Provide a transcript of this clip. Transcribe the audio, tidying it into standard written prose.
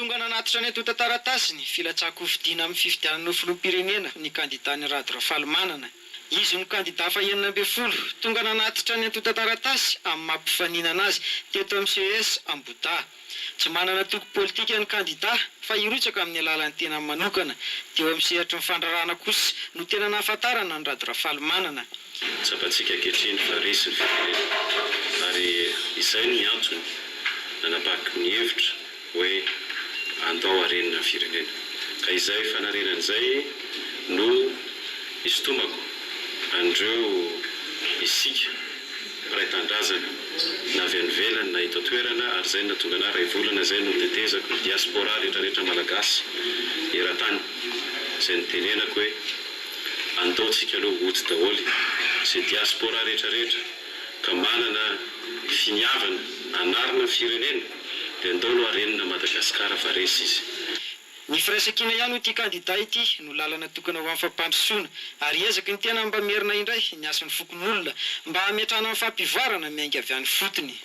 Tonga nanatitra ny antontan-taratasiny filatsahan-kofidina amin'ny fifidianana ho filoham-pirenena ny kandidà Ny Rado Rafalimanana. Izy no kandidà fahenina ambin'ny folo tonga nanatitra ny antontan-taratasy amin'ny maha mpifaninana azy teto amin'ny CES Ambohidahy. Tsy manana antoko politika ny kandidà fa hirotsaka amin'ny alalan'ny tenany manokana. Teo amin'ny sehatry ny fandraharahana kosa no tena nahafantarana an'i Rado Rafalimanana. Tsapantsika ankehitriny fa resy ny firenena ary izay no antony nanapahako ny hevitra hoe andao harenina ny firenena. Ka izay fanarenana izay no isintomako an'ireo isika mpiray tanindrazana na avy any ivelany na eto an-toerana ary izay no nahatonga anah iray volana izay no nitetezako ny diaspora rehetrarehetra malagasy eran-tany izay nitenenako hoe andao tsika aloha hody daholo izay diaspora rehetrarehetra ka manana finiavana hanarina ny firenena dia andao aloha harenina Madagasikara fa resy izy. Ny firaisankina ihany hoy ity kandida ity no lalana tokana ho amin'ny fampandrosoana ary hiezaky ny tena mba merina indray ny hasin'ny fokonolona mba hametrahana ny fampivoarana miainga avy any fotony.